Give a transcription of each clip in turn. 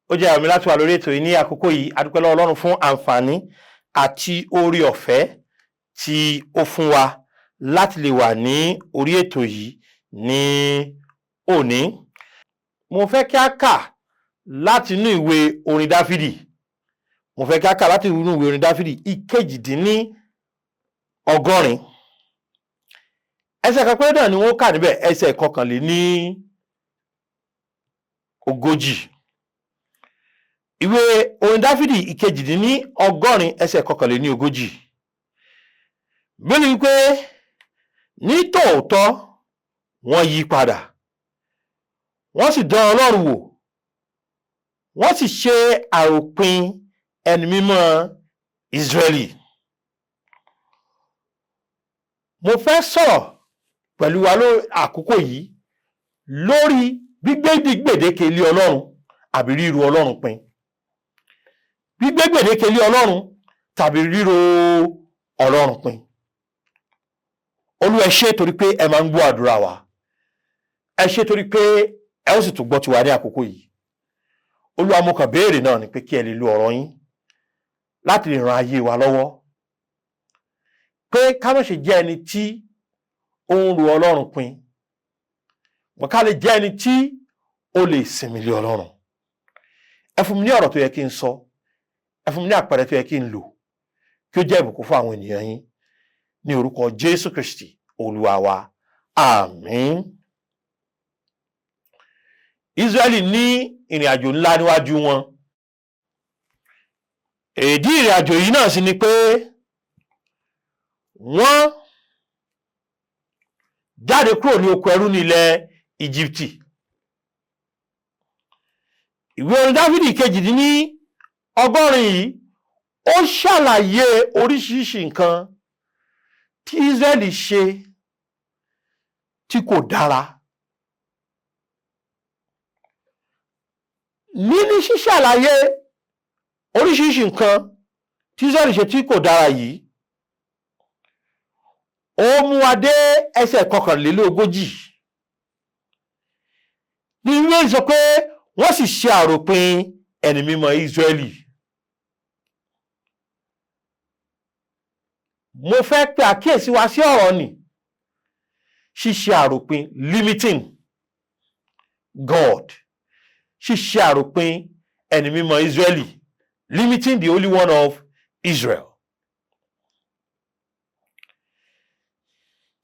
Ó jẹ́ àmì láti wà lórí ètò yìí ní àkókò yìí. A dúpẹ́ lọ́wọ́ Ọlọ́run fún àǹfààní àti oore ọ̀fẹ́ tí ó fún wa láti lè wà ní orí ètò yìí ní òní. Mo fẹ́ kí a kà láti inú ìwé orin Dáfídì. Mo fẹ́ kí a kà láti inú ìwé orin Dáfídì 198. Ẹsẹ̀ kan péré náà ni wọ́n kà níbẹ̀, ẹsẹ̀ 41. Ìwé orin Dáfídì 198, ẹsẹ̀ 41. Bíbélì wípé ní tòótọ́ wọ́n yí padà, wọ́n sì dán Ọlọ́run wò, wọ́n sì ṣe àròpin ẹni mímọ́ Ísírẹ́lì. Mo fẹ́ sọ̀rọ̀ pẹ̀lú wa lórí àkókò yìí lórí gbígbé gbèdéke lé Ọlọ́run àbí ríro Ọlọ́run pin. Gbígbé gbèdéke lé Ọlọ́run tàbí ríro Ọlọ́run pin. Olúwa, ẹ ṣé torí pé ẹ máa ń gbọ́ àdúrà wa. Ẹ ṣé torí pé ẹ ó sì tún gbọ́ tiwa ní àkókò yìí. Olúwa, mo kàn béèrè náà ni pé kí ẹ lè lo ọ̀rọ̀ yín láti lè ran ayé wa lọ́wọ́. Pé ká má ṣe jẹ́ ẹni tí ó ń ro Ọlọ́run pin. Wọ́n ká lè jẹ́ ẹni tí ó lè sinmi lé Ọlọ́run. Ẹ fún mi ní ọ̀rọ̀ tó yẹ kí n sọ. Ẹ fún mi ní àpẹẹrẹ tó yẹ kí n lò. Kí ó jẹ́ ìbùkún fún àwọn ènìyàn yín. Ní orúkọ Jésù Kristi, Olúwa wa. Àmín. Ísírẹ́lì ní ìrìn àjò ńlá níwájú wọn. Èdí ìrìn àjò yìí náà sì ni pé wọ́n jáde kúrò ní oko ẹrú ní ilẹ̀ Íjíbítì. Ìwé orin Dáfídì 198 yìí ó ṣàlàyé oríṣiríṣi nǹkan tí Ísírẹ́lì ṣe tí kò dára. Níní ṣíṣàlàyé oríṣiríṣi nǹkan tí Ísírẹ́lì ṣe tí kò dára yìí, ó mú wa dé ẹsẹ̀ 41. Ní ìwé sọ pé wọ́n sì ṣe àròpin ẹni mímọ́ Ísírẹ́lì. Mo fẹ́ pe àkíyèsí wa sí ọ̀rọ̀ nì. Ṣíṣe àròpin, limiting God. Ṣíṣe àròpin ẹni mímọ́ Ísírẹ́lì, limiting the Holy One of Israel.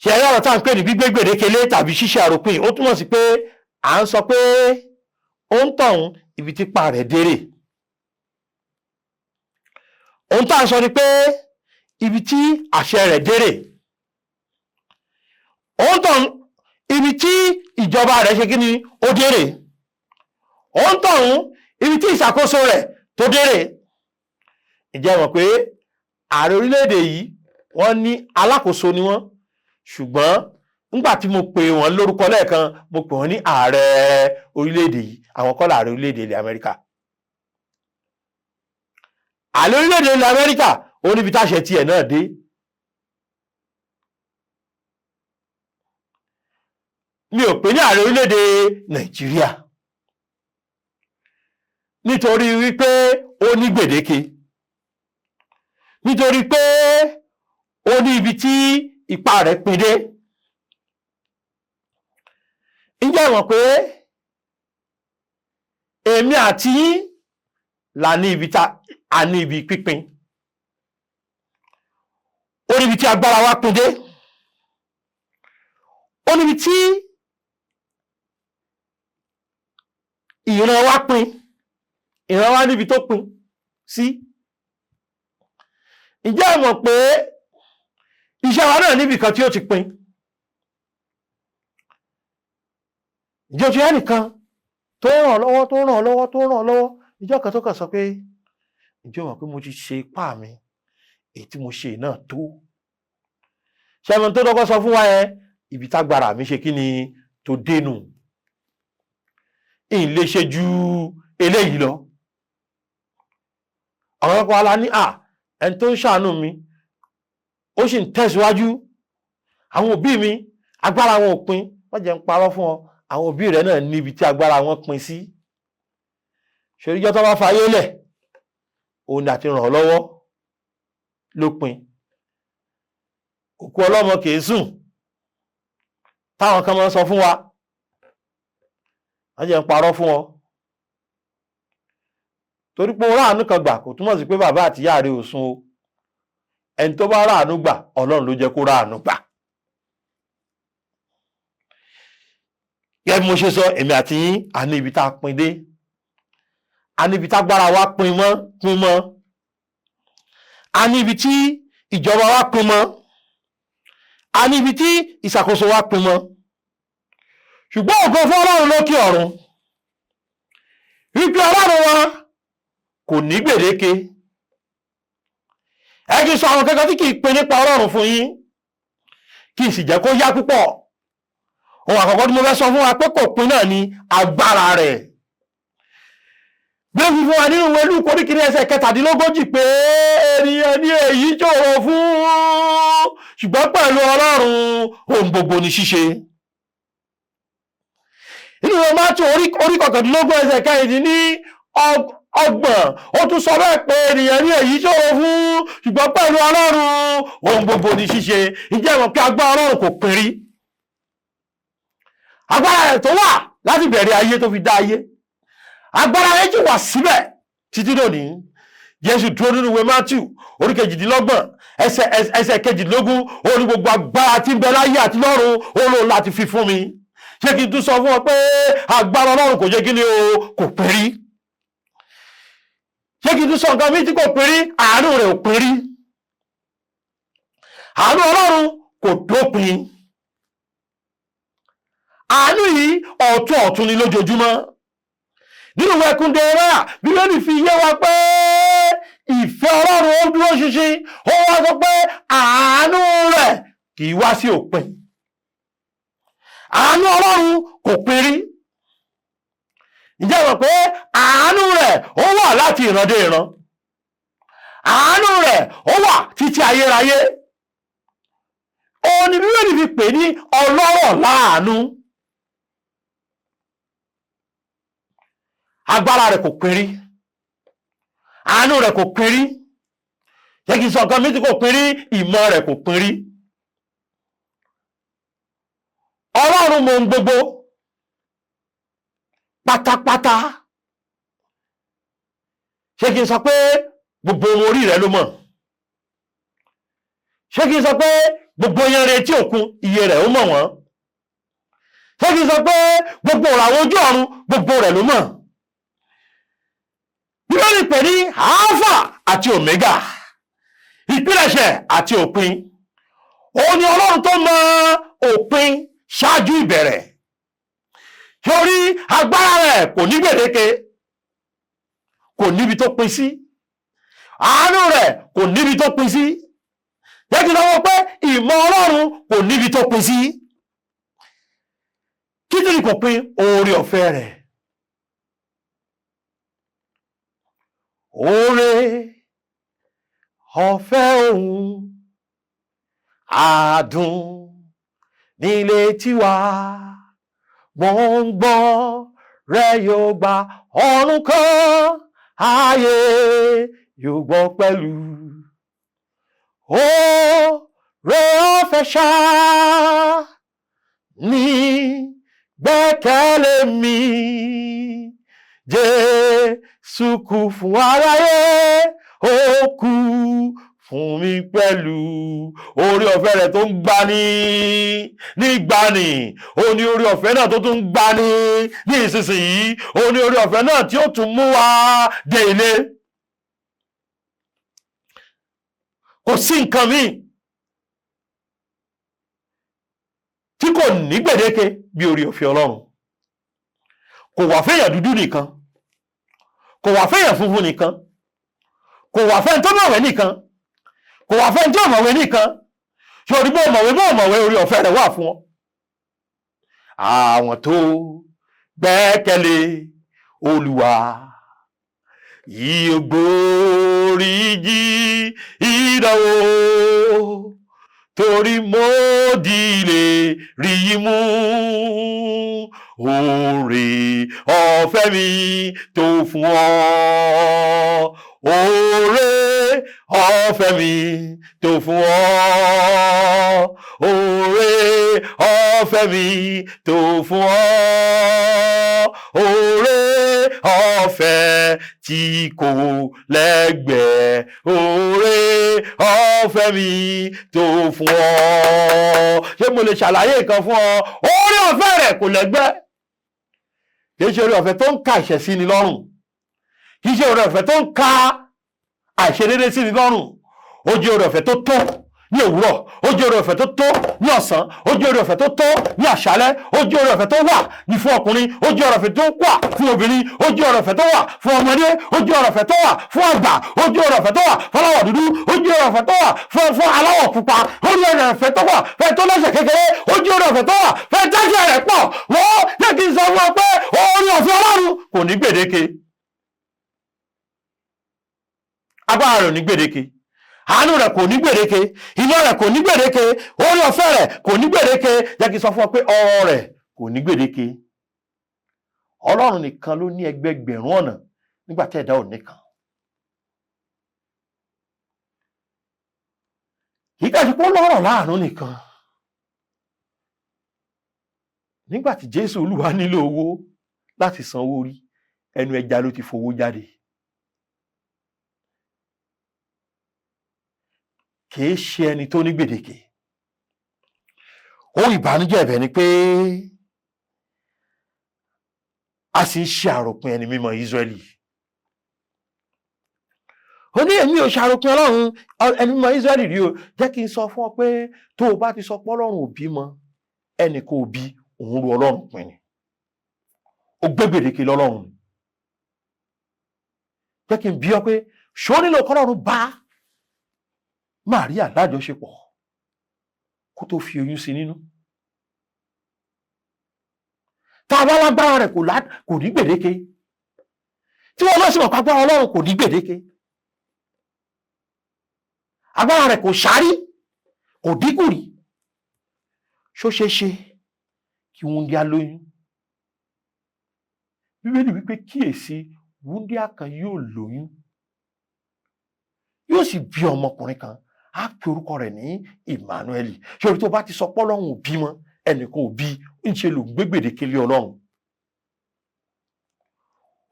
Ṣé ẹ̀rí ọ̀rọ̀ tá à ń pè ní gbígbé gbèdéke lé tàbí ṣíṣe àròpin, ó túmọ̀ sí pé à ń sọ pé ó ń tọ̀hún ibi tí pa rẹ̀ dérè. Ohun tá à ń sọ ni pé ibi tí àṣẹ rẹ̀ dérè. Ó ń tọ̀hún ibi tí ìjọba rẹ̀ ṣe kí ni ó dérè. Ó ń tọ̀hún ibi tí ìṣàkóso rẹ̀ tó dérè. Ǹjẹ́ ẹ mọ̀ pé ààrẹ orílẹ̀-èdè yìí wọ́n ní alákòóso ni wọ́n, ṣùgbọ́n nígbà tí mo pè wọ́n lórúkọ lẹ́ẹ̀kan, mo pè wọ́n ní ààrẹ orílẹ̀-èdè yìí, àwọn kọ́ làárẹ̀ orílẹ̀-èdè ilẹ̀ Amẹ́ríkà. Ààrẹ orílẹ̀-èdè ilẹ̀ Amẹ́ríkà ó níbi táṣẹ tiẹ̀ náà dé. Mi ò pè ní ààrẹ orílẹ̀-èdè Nàìjíríà nítorí wípé ó ní gbèdéke, nítorí pé ó ní ibi tí ipá rẹ̀ pin dé. Ǹjẹ́ ẹ mọ̀ pé èmi àti yín la ní ibi tá a ní ibi pípín. Ó níbi tí agbára wa pin dé. Ó níbi tí ìran wa pin. Ìran wa níbi tó pin sí. Ǹjẹ́ ẹ mọ̀ pé iṣẹ́ wa náà níbi kan tí ó ti pin? Ǹjẹ́ o ti rí ẹnìkan tó ràn ọ́ lọ́wọ́, tó ràn ọ́ lọ́wọ́, tó ràn ọ́ lọ́wọ́, ìjọ́ kan tó kàn sọ pé, ǹjẹ́ o mọ̀ pé mo ti ṣe ipá mi, èyí tí mo ṣe náà tó. Ṣé ẹ mọ̀ tó dọ́gbọ́n sọ fún wa yẹn? Ibi tágbára mi ṣe kí ni tó dénú. Ìn lè ṣe ju eléyìí lọ. Àwọn ọkọ̀ ala ní à, ẹni tó ń ṣàánú mi, ó sì ń tẹ̀síwájú. Àwọn òbí mi, agbára wọn ò pin. Wọ́n jẹ́ ń parọ́ fún ọ. Àwọn òbí rẹ náà níbi tí agbára wọn pin sí. Ṣoríjọ́ tó bá fayé lẹ̀, òun ni àti ràn ọ́ lọ́wọ́ lópin. Òkú ọlọ́mọ kìí sùn táwọn kan máa ń sọ fún wa, wọ́n jẹ́ ń parọ́ fún ọ torí pé o ráàánú kan gbà kò túmọ̀ sí pé bàbá àti ìyá rẹ ò sùn o. Ẹni tó bá ráàánú gbà, Ọlọ́run ló jẹ́ kó ráàánú gbà. Gẹ́gẹ́ bí mo ṣe sọ, èmi àti yín a ní ibi tá a pin dé, a ní ibi tágbára wa pin mọ́, a ní ibi tí ìjọba wa pin mọ́, a ní ibi tí ìṣàkóso wa pin mọ́. Ṣùgbọ́n ògo fún Ọlọ́run lókè ọ̀run wípé Ọlọ́run wa kò ní gbèdéke. Ẹ kì í sọ àwọn kankan tí kì í pin nípa Ọlọ́run fún yín, kì í sì jẹ́ kó yá púpọ̀. Ohun àkọ́kọ́ tí mo fẹ́ sọ fún wa pé kò pin náà ni agbára rẹ̀. Gbé fífún wa nínú ìwé Lúùkù orí kìíní ẹsẹ̀ 37 pé ènìyàn ní èyí ṣòro fún, ṣùgbọ́n pẹ̀lú Ọlọ́run ohun gbogbo ni ṣíṣe. Nínú ìwé Mátíù orí 19 ẹsẹ̀ 26, ó tún sọ bẹ́ẹ̀ pé ènìyàn ní èyí ṣòro fún, ṣùgbọ́n pẹ̀lú Ọlọ́run ohun gbogbo ni ṣíṣe. Ǹjẹ́ ẹ mọ̀ pé agbára Ọlọ́run kò pin rí? Agbára rẹ̀ tó wà láti bẹ̀rẹ̀ ayé tó fi dá ayé, agbára rẹ̀ jì wà síbẹ̀ títí lónìí. Jésù dúró nínú ìwé Mátíù orí 28 ẹsẹ̀ 22, ó ní gbogbo agbára tí ń bẹ láyé àti lọ́run ó lóun láti fi fún mi. Ṣé kí n tún sọ fún ọ pé agbára Ọlọ́run kò jẹ́ kí ni o, kò pín rí? Ṣé kí n tún sọ nǹkan mi tí kò pín rí? Àánú rẹ̀ ò pín rí. Àánú Ọlọ́run kò dópin. Àánú yìí ọ̀tun ọ̀tun ni lójoojúmọ́. Nínú ìwé Ẹkúndẹrẹ́à, Bíbélì fi yé wa pé ìfẹ́ Ọlọ́run ó dúró ṣinṣin, ó wá sọ pé àánú rẹ̀ kì í wá sí òpin. Àánú Ọlọ́run kò pin rí. Ǹjẹ́ mọ̀ pé àánú rẹ̀ ó wà láti ìran dé ìran? Àánú rẹ̀ ó wà títí ayérayé. Òun ni Bíbélì fi pè ní ọlọ́rọ̀ láàánú. Agbára rẹ̀ kò pin rí, àánú rẹ̀ kò pin rí. Jẹ́ kí n sọ nǹkan mi tí kò pin rí, ìmọ̀ rẹ̀ kò pin rí. Ọlọ́run mọ ohun gbogbo pátápátá. Ṣé kí n sọ pé gbogbo ohun orí rẹ̀ ló mọ̀? Ṣé kí n sọ pé gbogbo iyanrìn etí òkun iye rẹ̀ ó mọ̀ wọ́n? Ṣé kí n sọ pé gbogbo ìràwọ̀ ojú ọ̀run gbogbo rẹ̀ ló mọ̀? Bíbélì pè ní Alpha àti Omega, ìpilẹ̀ṣẹ̀ àti òpin. Òun ni Ọlọ́run tó mọ òpin ṣáájú ìbẹ̀rẹ̀. Torí agbára rẹ̀ kò ní gbèdéke, kò níbi tó pin sí. Àánú rẹ̀ kò níbi tó pin sí. Jẹ́ kí n sọ pé ìmọ̀ Ọlọ́run kò níbi tó pin sí. Kí ni kò pin? Oore ọ̀fẹ́ rẹ̀. Oore ọ̀fẹ́ òun àdùn nílé tiwa, gbọ̀ngbọ̀n rẹ̀ yóò gba ọ̀run kan, ayé yóò gbọ́ pẹ̀lú. Oore ọ̀fẹ́ ṣá ní gbẹ́kẹ̀lé mi, Jésù kú fún aráyé, ó kú fún mi pẹ̀lú. Oore ọ̀fẹ́ rẹ̀ tó ń gbani nígbani, ó ní oore ọ̀fẹ́ náà tó tún ń gbani ní ìsinsìnyí, ó ní oore ọ̀fẹ́ náà tí ó tún mú wa dé ilé. Kò sí nǹkan míì tí kò ní gbèdéke bí oore ọ̀fẹ́ Ọlọ́run. Kò wà fẹ́yàn dúdú nìkan, kò wà fẹ́yàn funfun nìkan, kò wà fẹ́ni tó mọ̀wé nìkan, kò wà fẹ́ni tí ò mọ̀wé nìkan. Ṣé bó mọ̀wé bó mọ̀wé, orí ọ̀fẹ́ rẹ̀ wà fún ọ. Àwọn tó gbẹ́kẹ̀lé Olúwa yóò gbóríjì ìdánwò, torí mo dìlé rí i mú. Oore ọ̀fẹ́ mi tó fún ọ. Oore ọ̀fẹ́ mi tó fún ọ. Oore ọ̀fẹ́ mi tó fún ọ. Oore ọ̀fẹ́ tí kò lẹ́gbẹ́. Oore ọ̀fẹ́ mi tó fún ọ. Ṣé mo lè ṣàlàyé nǹkan fún ọ? Oore ọ̀fẹ́ rẹ̀ kò lẹ́gbẹ́. Kì í ṣe oore ọ̀fẹ́ tó ń ka ẹ̀ṣẹ̀ sí ni lọ́rùn. Kì í ṣe oore ọ̀fẹ́ tó ń ka àìṣedéédé sí ni lọ́rùn. Ó jẹ́ oore ọ̀fẹ́ tó tó ní òwúrọ̀, ó jẹ́ oore ọ̀fẹ́ tó tó ní ọ̀sán, ó jẹ́ oore ọ̀fẹ́ tó tó ní àṣálẹ́, ó jẹ́ oore ọ̀fẹ́ tó wà ní fún ọkùnrin, ó jẹ́ oore ọ̀fẹ́ tó wà fún obìnrin, ó jẹ́ oore ọ̀fẹ́ tó wà fún ọmọdé, ó jẹ́ oore ọ̀fẹ́ tó wà fún àgbà, ó jẹ́ oore ọ̀fẹ́ tó wà fún aláwọ̀ dúdú, ó jẹ́ oore ọ̀fẹ́ tó wà fún aláwọ̀ pupa, ó jẹ́ oore ọ̀fẹ́ tó wà fún ẹni tó lẹ́sẹ̀ kékeré, ó jẹ́ oore ọ̀fẹ́ tó wà fún ẹni tẹ́sẹ̀ rẹ̀ pọ̀. Wọ́n jẹ́ kí n sọ fún ọ pé oore ọ̀fẹ́ Ọlọ́run kò ní gbèdéke. Agbára rẹ̀ ò ní gbèdéke, àánú rẹ̀ kò ní gbèdéke, iná rẹ̀ kò ní gbèdéke, oore ọ̀fẹ́ rẹ̀ kò ní gbèdéke. Jẹ́ kí n sọ fún ọ pé ọrọ̀ rẹ̀ kò ní gbèdéke. Ọlọ́run nìkan ló ní ẹgbẹgbẹ̀rún ọ̀nà nígbà tí ẹ̀dá ò ní kan. Kì í kà sí pé ó lọ́rọ̀ láàánú nìkan. Nígbà tí Jésù Olúwa nílò owó láti san owó orí, ẹnu ẹja ló ti fowó jáde. Kìí ṣe ẹni tó ní gbèdéke. Ohun ìbànújẹ́ ẹ̀bẹ̀ ni pé a sì ń ṣe àròpin ẹni mímọ́ Ísírẹ́lì. Ó ní èmi ò ṣàròpin Ọlọ́run ẹni mímọ́ Ísírẹ́lì rí o. Jẹ́ kí n sọ fún ọ pé tó o bá ti sọ pé Ọlọ́run ò bímọ, ẹnì kò bí òun ru Ọlọ́run pin ni. Ó gbé gbèdéke lọ́lọ́run ni. Jẹ́ kí n bí ọ pé ṣó nílò kọ́lọ́run bá Màríà lájọṣepọ̀ kó tó fi oyún sí nínú. Tá a bá lágbára rẹ̀ kò ní gbèdéke. Tí wọ́n lọ sí mọ̀ pàgbára Ọlọ́run kò ní gbèdéke. Agbára rẹ̀ kò ṣárí, kò dínkù rí. Ṣó ṣeé ṣe kí wúndíá lóyún? Bíbélì wípé kíyèsí, wúndíá kan yóò lóyún, yóò sì bí ọmọkùnrin kan, á pe orúkọ rẹ̀ ní Emmanuel. Ṣé orí tó bá ti sọ pé Ọlọ́run ò bímọ, ẹnìkan ò bí, ń ṣe ló ń gbé gbèdéke lé Ọlọ́run.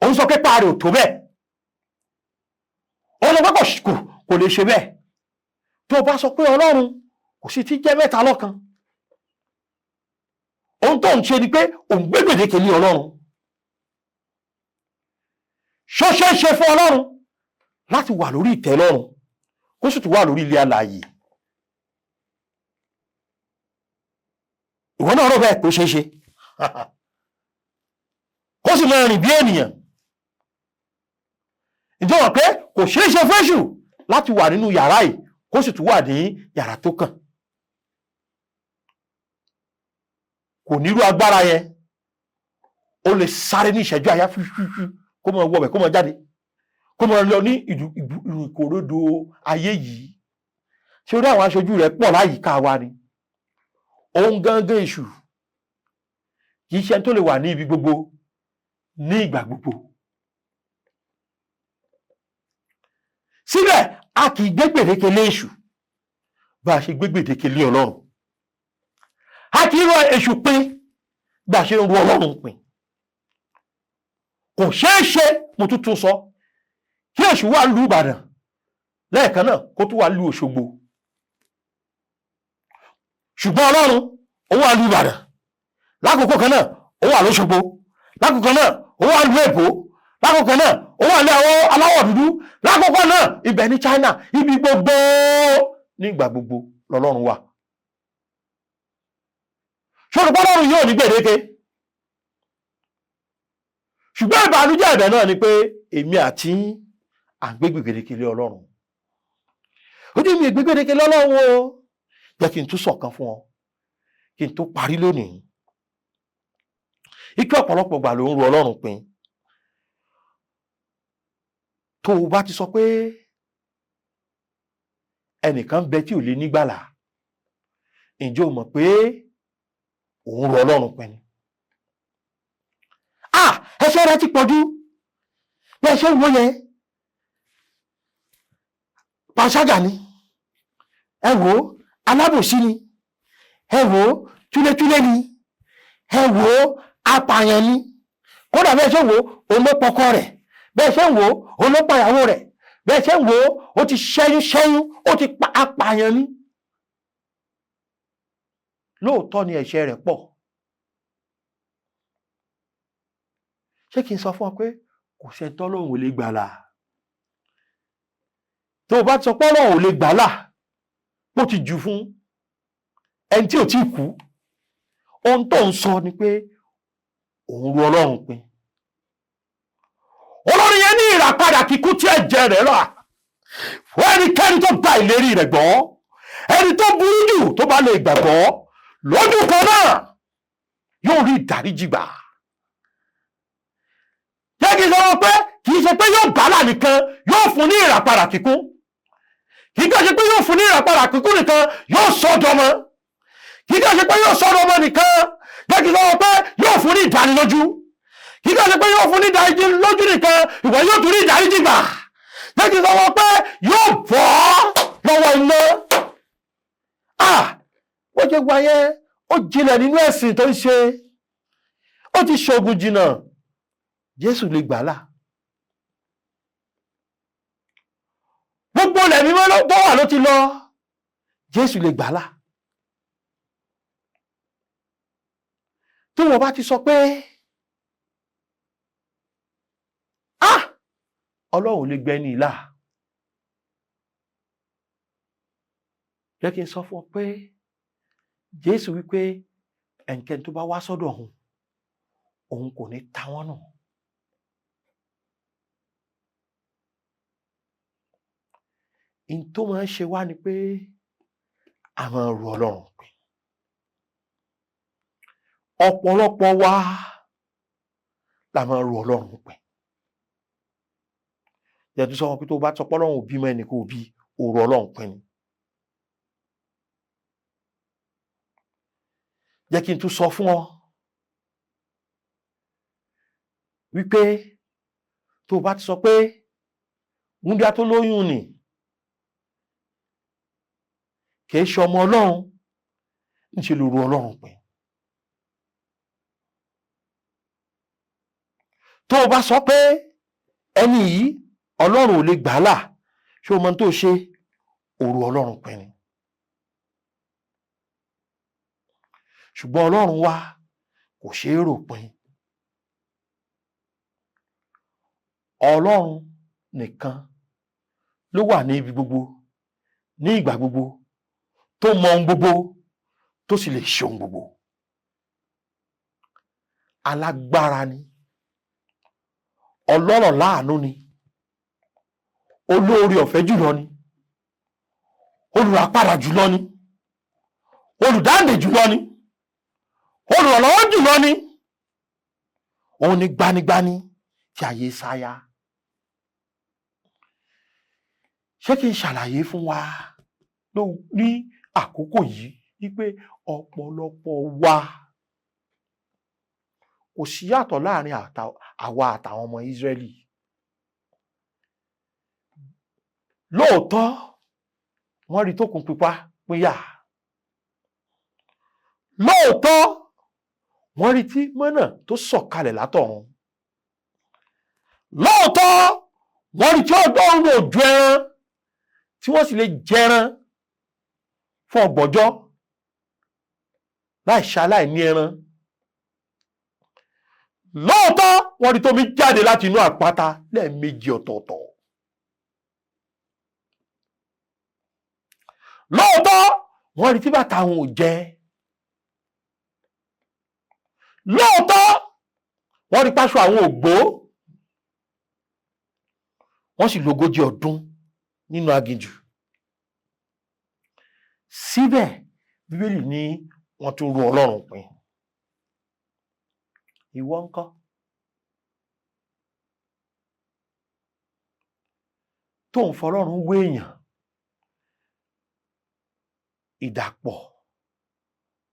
Òun sọ pé páàrọ̀ ò tó bẹ́ẹ̀. Òun sọ pé kò lè ṣe bẹ́ẹ̀. Tó bá sọ pé Ọlọ́run kò sí ti jẹ́ mẹ́ta lọ́kan, ohun tó ń ṣe ni pé òun gbé gbèdéke lé Ọlọ́run. Ṣó ṣeé ṣe fún Ọlọ́run láti wà lórí ìtẹ́ lọ́run kó sì tún wà lórí ilé alààyè? Ìwọ náà rò bẹ́ẹ̀ kó ṣeé ṣe kó sì máa rìn bí ènìyàn. Ǹjẹ́ wọ́n pé kò ṣeé ṣe fún èṣù láti wà nínú yàrá yìí kó sì tún wà ní yàrá tó kàn? Kò nírú agbára yẹn. Ó lè sáré ní ìṣẹ́jú àyá fífífí kó máa wọbẹ̀, kó máa jáde, kó máa lọ ní ìkòròdò ayé yìí. Ṣé orí àwọn aṣojú rẹ̀ pọ̀ láyìíká wa ni? Òun gangan èṣù kì í ṣe ẹni tó lè wà ní ibi gbogbo ní ìgbà gbogbo. Síbẹ̀ a kì í gbé gbèdéke lé èṣù bá a ṣe gbé gbèdéke lé Ọlọ́run. A kì í rọ èṣù pin bá a ṣe ń ru Ọlọ́run pin. Kò ṣeé ṣe, mo tún tún sọ, kí èṣù wà lù Ìbàdàn lẹ́ẹ̀kan náà kó tún wà lù Òṣogbo. Ṣùgbọ́n Ọlọ́run ó wà lù Ìbàdàn lákòókò kan náà, ó wà lóṣogbo lákòókò náà, ó wà lù Èkó lákòókò náà, ó wà ní àwọn aláwọ̀ dúdú lákòókò náà, ibẹ̀ ní China, ibi gbogbo nígbà gbogbo lọ́lọ́run wà. Ṣùgbọ́n Ọlọ́run yóò ní gbèdéke. Ṣùgbọ́n ìbànújẹ́ ẹ̀bẹ̀ náà ni pé èmi àti à ń gbé gbèdéke lé Ọlọ́run. Ó ní mi gbé gbèdéke lé Ọlọ́run o. Jẹ́ kí n tún sọ̀kan fún ọ kí n tó parí lónìí. Ike ọ̀pọ̀lọpọ̀ gbà ló ń ru Ọlọ́run pin. Tó o bá ti sọ pé ẹnìkan bẹ tí ò lè nígbàlà, ǹjẹ́ o mọ̀ pé òun ru Ọlọ́run pin ni? Ah, ẹ̀ṣẹ̀ rẹ̀ ti pọ̀jù. Bẹ́ẹ̀ ṣe ń wo yẹn, panṣágà ni, ẹ wò ó, alábòsí ni, ẹ wò ó, túlétúlé ni, ẹ wò ó, apààyàn ni. Kódà bẹ́ẹ̀ ṣe ń wò ó, òun ló pọkọ rẹ̀. Bẹ́ẹ̀ ṣe ń wò ó, òun ló pàyàwó rẹ̀. Bẹ́ẹ̀ ṣe ń wò ó, ó ti ṣẹ́yún ṣẹ́yún, ó ti pa apààyàn ni. Lóòótọ́ ni ẹ̀ṣẹ̀ rẹ̀ pọ̀. Ṣé kí n sọ fún ọ pé kò sẹ́ni tọ́lọ́run ò lè gbàlà? Tó o bá ti sọ pé Ọlọ́run ò lè gbàlà, bó ti jù fún ẹni tí ò tí kú, ohun tó ń sọ ni pé òun ru Ọlọ́run pin. Olórí yẹn ní ìràpadà kíkú tí ẹ̀jẹ̀ rẹ̀ rà fún ẹnikẹ́ni tó gba ìlérí rẹ̀ gbọ́, ẹni tó burú jù tó bá lè gbàgbọ́ lójú kan náà yóò rí ìdáríjì gbà. Jẹ́ kí n sọ wọn pé kì í ṣe pé yóò gbàlà nìkan, yóò fún ní ìràpadà kíkún. Kì í kàn ṣe pé yóò fún ní ìràpadà kíkún nìkan, yóò sọ dọmọ. Kì í kàn ṣe pé yóò sọ dọmọ nìkan, jẹ́ kí n sọ wọn pé yóò fún ní ìdánilójú. Kì í kàn ṣe pé yóò fún ní ìdánilójú nìkan, ìwọ yóò tún ní ìdáríjì gbà. Jẹ́ kí n sọ wọn pé yóò bọ́ lọ́wọ́ iná. Ah, bó ṣe wáyé, ó jinlẹ̀ nínú ẹ̀sìn tó ń ṣe, ó ti ṣoògùn jìnnà. Jésù lè gbàlà. Gbogbo ilẹ̀ mímọ́ tó wà ló ti lọ. Jésù lè gbàlà. Tí wọ́n bá ti sọ pé ah, Ọlọ́run lè gbẹ́ni ìlà, jẹ́ kí n sọ fún ọ pé Jésù wípé ẹnikẹ́ni tó bá wá sọ́dọ̀ òun, òun kò ní ta wọ́n nù. N tó máa ń ṣe wá ni pé a máa ń ru Ọlọ́run pin. Ọ̀pọ̀lọpọ̀ wa la máa ń ru Ọlọ́run pin. Jẹ́ tó sọ wọn pé tó bá sọ pé Ọlọ́run ò bímọ, ẹnì kò bí, ó ru Ọlọ́run pin ni. Jẹ́ kí n tún sọ fún ọ wípé tó bá ti sọ pé wúndíá tó lóyún ni kì í ṣe ọmọ Ọlọ́run, ńṣe ló ru Ọlọ́run pin. Tó o bá sọ pé ẹni yìí Ọlọ́run ò lè gbà á là, ṣé o mọ ohun tó ṣe? Ó ru Ọlọ́run pin ni. Ṣùgbọ́n Ọlọ́run wa kò ṣe é rò pin. Ọlọ́run nìkan ló wà ní ibi gbogbo, ní ìgbà gbogbo, tó mọ ohun gbogbo, tó sì lè ṣe ohun gbogbo. Alágbára ni, ọlọ́rọ̀ láàánú ni, olóore ọ̀fẹ́ jùlọ ni, olùràpadà jùlọ ni, olùdáǹdè jùlọ ni, olùrànlọ́wọ́ jùlọ ni. Òun ni gbanigbani tí ayé sáyà. Ṣé kí n ṣàlàyé fún wa ní àkókò yìí wípé ọ̀pọ̀lọpọ̀ wa kò sí yàtọ̀ láàrin àwa àtàwọn ọmọ Ísírẹ́lì. Lóòótọ́ wọ́n rí tókun pípa pínyà. Lóòótọ́ wọ́n rí tí mọ́nà tó sọ̀kalẹ̀ látọ̀run. Lóòótọ́ wọ́n rí tí Ọlọ́run òjò ẹran tí wọ́n sì lè jẹran fún ọgbọ̀njọ́ láì ṣaláì ní ẹran. Lóòótọ́ wọ́n rí tómi jáde láti inú àpáta lẹ́ẹ̀mejì ọ̀tọ̀ọ̀tọ̀. Lóòótọ́ wọ́n rí tí bàtà wọn ò jẹ. Lóòótọ́ wọ́n rí páṣọ àwọn ògbó. Wọ́n sì lógójì ọdún nínú aginjù. Síbẹ̀ Bíbélì ní wọ́n tún ru Ọlọ́run pin. Ìwọ ńkọ́? Tó ń fọlọ́run wé èèyàn, ìdàpọ̀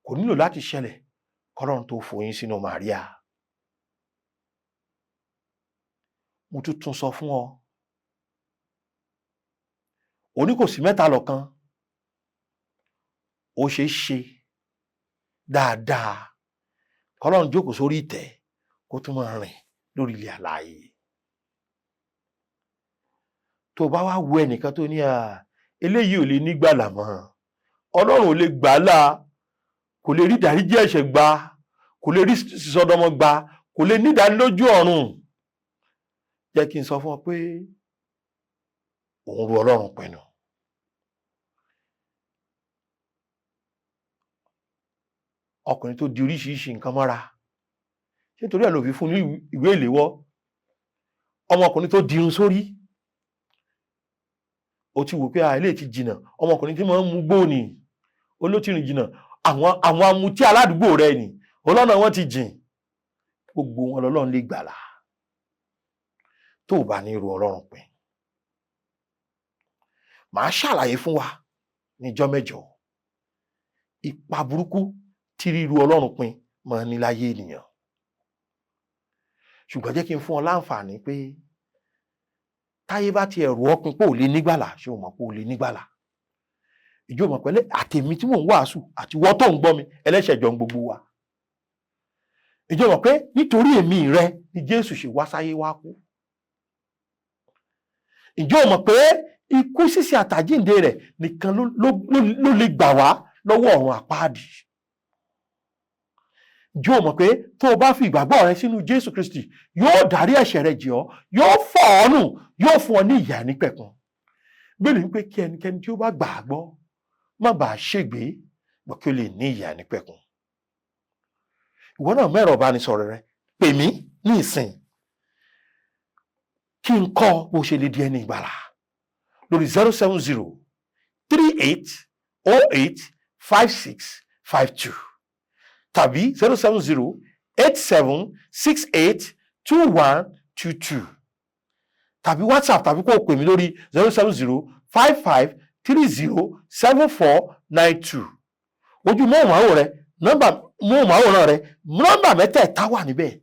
kò nílò láti ṣẹlẹ̀ kọ́lọ́run tó fòyín sínú Màríà. Mo tún tún sọ fún ọ, òní kò sí mẹ́ta lọ́kan. Ó ṣeé ṣe dáadáa kọ́lọ́run jókòó sórí ìtẹ́ kó tún máa rìn lórí ilẹ̀ alààyè. Tó bá wá wo ẹnìkan tó ní à eléyìí ò lè nígbàlà mọ́, Ọlọ́run ò lè gbà á là, kò lè rí ìdáríjì ẹ̀ṣẹ̀ gbà, kò lè rí sísọdọmọ gbà, kò lè ní ìdánilójú ọ̀run, jẹ́ kí n sọ fún ọ pé òun ru Ọlọ́run pinnu. Ọkùnrin tó di oríṣiríṣi nǹkan mọ́ra, ṣé torí ẹ̀ ló fi fún ní ìwé ìléwọ́? Ọmọkùnrin tó dirun sórí, ó ti wò pé àìlè ti jìnnà. Ọmọkùnrin tí máa ń mu gbóòní, olótìrìn jìnnà, àwọn amutí aládùúgbò rẹ ni ọlọ́nà wọn ti jìn, gbogbo wọn lọ́lọ́run lè gbàlà tó o bá ní ru Ọlọ́run pin. Màá ṣàlàyé fún wa níjọ́ mẹ́jọ ipa burúkú tí ríru Ọlọ́run pin máa ní láyé ènìyàn. Ṣùgbọ́n jẹ́ kí n fún ọ láǹfààní pé táyé bá ti ẹ̀rù ọpin pé ò lè nígbàlà, ṣé o mọ̀ pé ò lè nígbàlà? Ìjọ mọ̀ pẹ́lẹ́ àtèmi tí mò ń wàásù àti wọ́n tó ń gbọ́ mi, ẹlẹ́ṣẹ̀ jọ ń gbogbo wa. Ìjọ mọ̀ pé nítorí èmi rẹ ni Jésù ṣe wá sáyé wá kú. Ìjọ mọ̀ pé ikú sísè àtàjíǹde rẹ̀ nìkan ló lè gbà wá lọ́wọ́ ọ̀run àpáàdì. Ìjọ mọ̀ pé tó o bá fi ìgbàgbọ́ rẹ sínú Jésù Kristi, yóò dárí ẹ̀ṣẹ̀ rẹ jì ọ́, yóò fọ̀ ọ́ nù, yóò fún ọ ní ìyè àìnípẹ̀kun. Bíbélì wípé kí ẹnikẹ́ni tí ó bá gbà á gbọ́ má bàa ṣègbé, gbọ́ kí ó lè ní ìyè àìnípẹ̀kun. Ìwọ náà mẹ́rọ̀ ìbánisọ̀rọ̀ rẹ, pè mí ní ìsìn kí n kọ́ bó ṣe lè di ẹni ìgbàlà lórí 07038085652 tàbí 07087682122 tàbí WhatsApp, tàbí kó o pè mí lórí 07055307492. Ojú móhùnmáwòrán rẹ, nọ́mbà móhùnmáwòrán rẹ, nọ́mbà mẹ́tẹ̀ẹ̀ta wà níbẹ̀.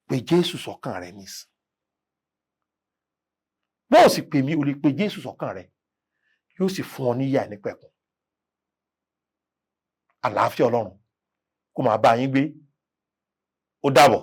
Pè Jésù sọ́kàn rẹ nísìn. Bó o sì pè mí, o lè pe Jésù sọ́kàn rẹ, yóò sì fún ọ níyà nípẹ̀kun. Àlàáfíà Ọlọ́run kó máa bá yín gbé. Ó dàbọ̀.